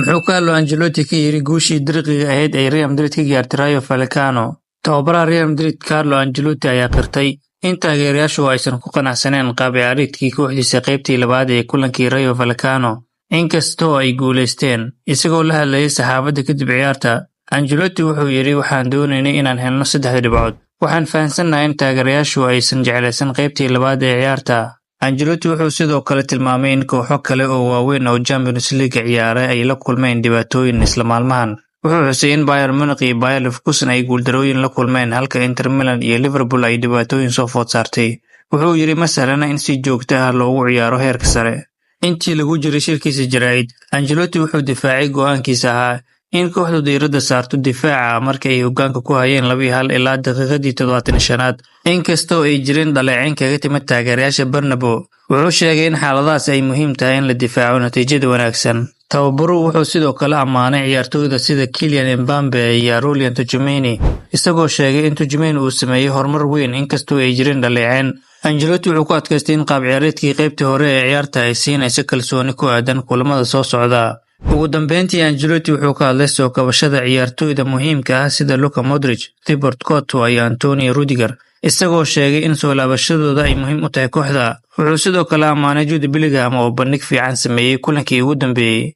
Muxuu Carlo Ancelotti ka yiri guushii dirqiga ahayd ee Real Madrid ka gaartay Rayo Vallecano? Tababaraha Real Madrid Carlo Ancelotti ayaa qirtay in taageerayaashu aysan ku qanacsaneen qaab ciyaareedkii kooxdiisa qaybtii labaad ee kulankii Rayo Vallecano, inkastoo ay guuleysteen. Isagoo la hadlayay saxaafadda kadib ciyaarta, Ancelotti wuxuu yidhi: "Waxaan doonaynay inaan helno saddexda dhibcood. Waxaan fahansannahay in taageerayaashu aysan jeclaysan qaybtii labaad ee ciyaarta." Ancelotti wuxuu sidoo kale tilmaamay in kooxo kale oo waaweyn oo Champions League ciyaaray ay la kulmeen dhibaatooyin isla maalmahan. Wuxuu xusay in Bayern Munich iyo Bayer Leverkusen ay guuldarrooyin la kulmeen, halka Inter Milan iyo Liverpool ay dhibaatooyin soo food saartay. Wuxuu yidhi: "Ma sahlana in si joogto ah loogu ciyaaro heerka sare." Intii lagu jiray shirkiisa jaraa'id, Ancelotti wuxuu difaacay go'aankiisa ahaa in kooxdu diiradda saarto difaaca marka ay hoggaanka ku hayeen 2-1 ilaa daqiiqadii 75aad, inkastoo ay jireen dhaleeceyn kaga timid taageerayaasha Bernabeu. Wuxuu sheegay in xaaladahaas ay muhiim tahay in la difaaco natiijada wanaagsan. Tababaruhu wuxuu sidoo kale ammaanay ciyaartoyda sida Kylian Mbappe iyo Aurelien Tchouameni, isagoo sheegay in Tchouameni uu sameeyey horumar weyn inkastoo ay jireen dhaleeceyn. Ancelotti wuxuu ku adkaystay in qaab ciyaareedkii qaybtii hore ee ciyaarta ay siinayso kalsooni ku aadan kulamada soo socda. Ugu dambeyntii, Ancelotti wuxuu ka hadlay soo kabashada ciyaartoyda muhiimka ah sida Luka Modric, Thibaut Courtois iyo Antonio Rudiger, isagoo sheegay in soo laabashadooda ay muhiim u tahay kooxda. Wuxuu sidoo kale ammaanay Jude Bellingham oo bandhig fiican sameeyey kulankii ugu dambeeyey.